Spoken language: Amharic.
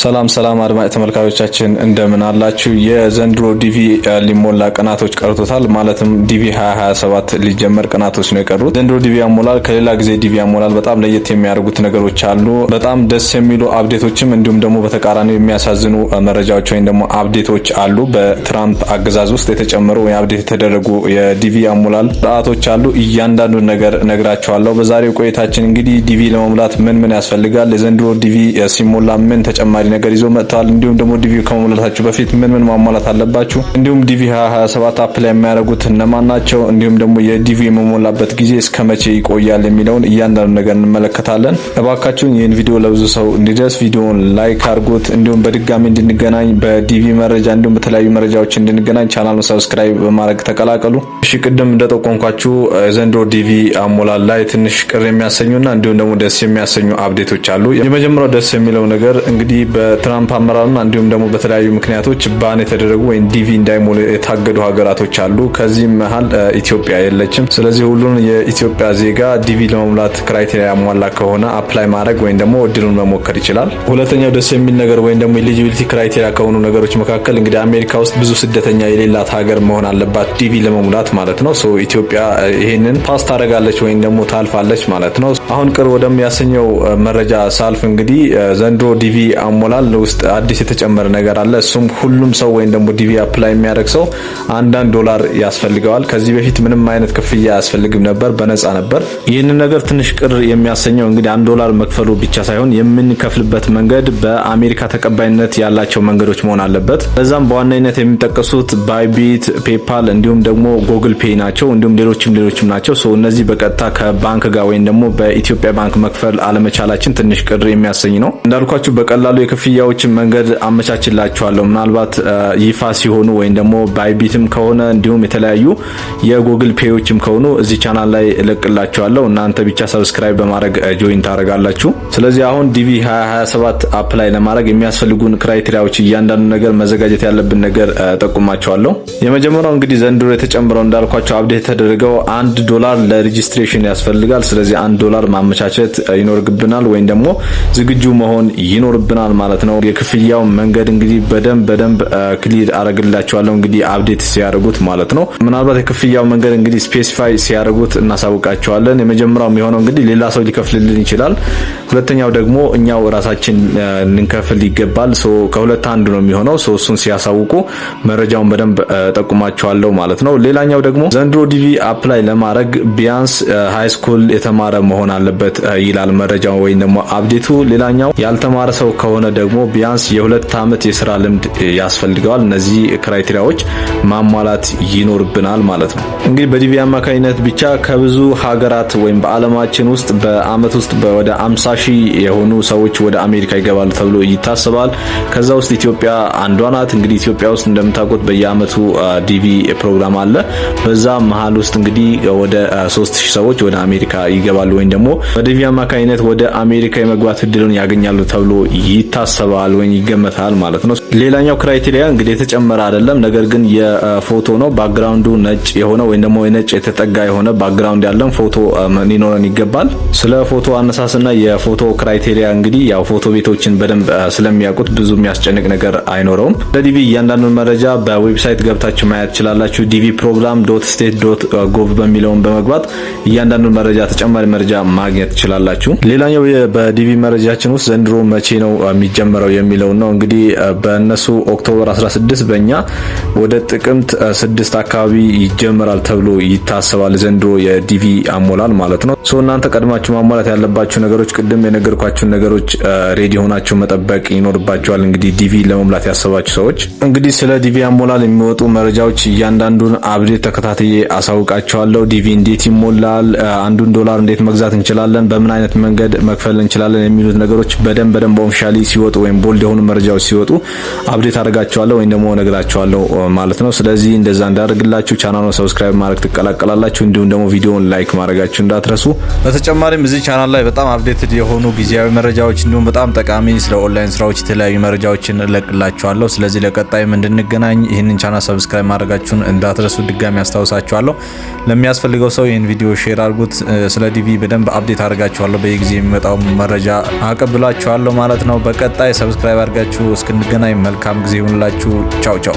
ሰላም ሰላም አድማጭ ተመልካቾቻችን፣ እንደምን አላችሁ? የዘንድሮ ዲቪ ሊሞላ ቀናቶች ቀርቶታል። ማለትም ዲቪ 2027 ሊጀመር ቀናቶች ነው የቀሩት። ዘንድሮ ዲቪ አሞላል ከሌላ ጊዜ ዲቪ አሞላል በጣም ለየት የሚያደርጉት ነገሮች አሉ። በጣም ደስ የሚሉ update ኦችም እንዲሁም ደግሞ በተቃራኒው የሚያሳዝኑ መረጃዎች ወይም ደግሞ update ኦች አሉ። በትራምፕ አገዛዝ ውስጥ የተጨመሩ ወይ update የተደረጉ የዲቪ አሞላል ስርዓቶች አሉ። እያንዳንዱን ነገር እነግራችኋለሁ። በዛሬው ቆይታችን እንግዲህ ዲቪ ለመሙላት ምን ምን ያስፈልጋል፣ የዘንድሮ ዲቪ ሲሞላ ምን ተጨማሪ ነገር ይዞ መጥተዋል፣ እንዲሁም ደግሞ ዲቪ ከመሙላታችሁ በፊት ምን ምን ማሟላት አለባችሁ፣ እንዲሁም ዲቪ 2027 apply የሚያደርጉት እነማን ናቸው፣ እንዲሁም ደግሞ የዲቪ የመሞላበት ጊዜ እስከ መቼ ይቆያል የሚለውን እያንዳንዱ ነገር እንመለከታለን። እባካችሁን ይህን ቪዲዮ ለብዙ ሰው እንዲደርስ ቪዲዮውን like አድርጉት። እንዲሁም በድጋሚ እንድንገናኝ፣ በዲቪ መረጃ እንዲሁም በተለያዩ መረጃዎች እንድንገናኝ ቻናሉን subscribe በማድረግ ተቀላቀሉ። እሺ፣ ቅድም እንደጠቆምኳችሁ ዘንድሮ ዲቪ አሞላል ላይ ትንሽ ቅር የሚያሰኙና እንዲሁም ደግሞ ደስ የሚያሰኙ update ኦች አሉ። የመጀመሪያው ደስ የሚለው ነገር እንግዲህ በትራምፕ አመራርና እንዲሁም ደግሞ በተለያዩ ምክንያቶች ban የተደረጉ ወይም ዲቪ እንዳይሞሉ የታገዱ ሀገራቶች አሉ። ከዚህም መሀል ኢትዮጵያ የለችም። ስለዚህ ሁሉን የኢትዮጵያ ዜጋ ዲቪ ለመሙላት criteria ያሟላ ከሆነ apply ማድረግ ወይም ደግሞ እድሉን መሞከር ይችላል። ሁለተኛው ደስ የሚል ነገር ወይም ደግሞ eligibility criteria ከሆኑ ነገሮች መካከል እንግዲህ አሜሪካ ውስጥ ብዙ ስደተኛ የሌላት ሀገር መሆን አለባት ዲቪ ለመሙላት ማለት ነው። So ኢትዮጵያ ይሄንን pass ታደርጋለች ወይም ደግሞ ታልፋለች ማለት ነው። አሁን ቅር ወደሚያሰኘው መረጃ ሳልፍ እንግዲህ ዘንድሮ ዲቪ አሞላል ውስጥ አዲስ የተጨመረ ነገር አለ። እሱም ሁሉም ሰው ወይም ደግሞ ዲቪ apply የሚያደርግ ሰው አንዳንድ ዶላር ያስፈልገዋል። ከዚህ በፊት ምንም አይነት ክፍያ አያስፈልግም ነበር፣ በነፃ ነበር። ይህንን ነገር ትንሽ ቅር የሚያሰኘው እንግዲህ 1 ዶላር መክፈሉ ብቻ ሳይሆን የምንከፍልበት መንገድ በአሜሪካ ተቀባይነት ያላቸው መንገዶች መሆን አለበት። በዛም በዋነኝነት የሚጠቀሱት Bybit፣ PayPal እንዲሁም ደግሞ Google Pay ናቸው። እንዲሁም ሌሎችም ሌሎችም ናቸው። So እነዚህ በቀጥታ ከባንክ ጋር ወይም ደግሞ በኢትዮጵያ ባንክ መክፈል አለመቻላችን ትንሽ ቅር የሚያሰኝ ነው። እንዳልኳችሁ በቀላሉ የክፍያዎችን መንገድ አመቻችላችኋለሁ። ምናልባት ይፋ ሲሆኑ ወይም ደግሞ Bybit ም ከሆነ እንዲሁም የተለያዩ የ Google Pay ዎችም ከሆኑ እዚህ ቻናል ላይ እለቅላችኋለሁ። እናንተ ብቻ subscribe በማድረግ join ታደርጋላችሁ። ስለዚህ አሁን ዲቪ 2027 apply ለማድረግ የሚያስፈልጉን criteria ዎች፣ እያንዳንዱ ነገር መዘጋጀት ያለብን ነገር ጠቁማችኋለሁ። የመጀመሪያው እንግዲህ ዘንድሮ የተጨመረው፣ እንዳልኳችሁ update የተደረገው፣ 1 ዶላር ለ registration ያስፈልጋል። ስለዚህ 1 ዶላር ማመቻቸት ይኖርብናል ወይም ደግሞ ዝግጁ መሆን ይኖርብናል ማለት ነው። የክፍያው መንገድ እንግዲህ በደንብ በደንብ clear አረግላችኋለሁ እንግዲህ update ሲያደርጉት ማለት ነው። ምናልባት የክፍያው መንገድ እንግዲህ specify ሲያደርጉት እናሳውቃችኋለን። የመጀመሪያው የሚሆነው እንግዲህ ሌላ ሰው ሊከፍልልን ይችላል። ሁለተኛው ደግሞ እኛው ራሳችን ልንከፍል ይገባል። So ከሁለት አንዱ ነው የሚሆነው። So እሱን ሲያሳውቁ መረጃውን በደንብ ጠቁማችኋለሁ ማለት ነው። ሌላኛው ደግሞ ዘንድሮ ዲቪ apply ለማድረግ ቢያንስ high school የተማረ መሆን አለበት ይላል መረጃው ወይም ደግሞ update ኡ። ሌላኛው ያልተማረ ሰው ከሆነ ደግሞ ቢያንስ የ2 ዓመት የስራ ልምድ ያስፈልገዋል። እነዚህ criteria ዎች ማሟላት ይኖርብናል ማለት ነው። እንግዲህ በዲቪ አማካኝነት ብቻ ከብዙ ሀገራት ወይም በዓለማችን ውስጥ በአመት ውስጥ ወደ 50 ሺህ የሆኑ ሰዎች ወደ አሜሪካ ይገባሉ ተብሎ ይታሰባል። ከዛ ውስጥ ኢትዮጵያ አንዷ ናት። እንግዲህ ኢትዮጵያ ውስጥ እንደምታውቁት በየአመቱ ዲቪ ፕሮግራም አለ። በዛ መሀል ውስጥ እንግዲህ ወደ 3000 ሰዎች ወደ አሜሪካ ይገባሉ ወይም ደግሞ በዲቪ አማካኝነት ወደ አሜሪካ የመግባት እድሉን ያገኛሉ ተብሎ ይታሰባል ወይም ይገመታል ማለት ነው። ሌላኛው criteria እንግዲህ የተጨመረ አይደለም፣ ነገር ግን የፎቶ ነው። Background ኡ ነጭ የሆነ ወይም ደግሞ ነጭ የተጠጋ የሆነ background ያለን ፎቶ ሊኖረን ይገባል። ስለ ፎቶ አነሳስና የፎቶ criteria እንግዲህ ያው ፎቶ ቤቶችን በደንብ ስለሚያውቁት ብዙ የሚያስጨንቅ ነገር አይኖረውም። ለዲቪ እያንዳንዱን መረጃ በ website ገብታችሁ ማየት ትችላላችሁ። dvprogram.state.gov በሚለውን በመግባት እያንዳንዱን መረጃ፣ ተጨማሪ መረጃ ማግኘት ትችላላችሁ። ሌላኛው በዲቪ መረጃችን ውስጥ ዘንድሮ መቼ ነው የሚጀመረው የሚለው ነው። እንግዲህ በእነሱ October 16፣ በእኛ ወደ ጥቅምት 6 አካባቢ ይጀመራል ተብሎ ይታሰባል። ዘንድሮ የዲቪ አሞላል ማለት ነው። So እናንተ ቀድማችሁ ማሟላት ያለባችሁ ነገሮች ቅድም የነገርኳችሁን ነገሮች ready ሆናችሁ መጠበቅ ይኖርባችኋል። እንግዲህ ዲቪ ለመሙላት ያሰባችሁ ሰዎች እንግዲህ ስለ ዲቪ አሞላል የሚወጡ መረጃዎች እያንዳንዱን update ተከታትዬ አሳውቃችኋለሁ። ዲቪ እንዴት ይሞላል፣ አንዱን ዶላር እንዴት መግዛት እንችላለን፣ በምን አይነት መንገድ መክፈል እንችላለን የሚሉት ነገሮች በደንብ በደንብ officially ሲወጡ ወይም bold የሆኑ መረጃዎች ሲወጡ update አደርጋችኋለሁ ወይም ደግሞ እነግራችኋለሁ ማለት ነው። ስለዚህ እንደዛ እንዳደርግላችሁ ቻናሉን subscribe ማድረግ ትቀላቀላላችሁ። እንዲሁም ደግሞ ቪዲዮውን like ማድረጋችሁ እንዳትረሱ። በተጨማሪም እዚህ ቻናል ላይ በጣም updated የሆኑ ጊዜያዊ መረጃዎች እንዲሁም በጣም ጠቃሚ ስለ ኦንላይን ስራዎች የተለያዩ መረጃዎችን እለቅላችኋለሁ። ስለዚህ ለቀጣይም እንድንገናኝ ይህንን ቻናል subscribe ማድረጋችሁን እንዳትረሱ ድጋሚ አስታውሳችኋለሁ። ለሚያስፈልገው ሰው ይህን ቪዲዮ share አድርጉት። ስለ ዲቪ በደንብ update አደርጋችኋለሁ። በየጊዜ የሚመጣው መረጃ አቀብላችኋለሁ ማለት ነው። በቀጣይ ቀጣይ subscribe አድርጋችሁ እስክንገናኝ መልካም ጊዜ ይሁንላችሁ። ቻው ቻው።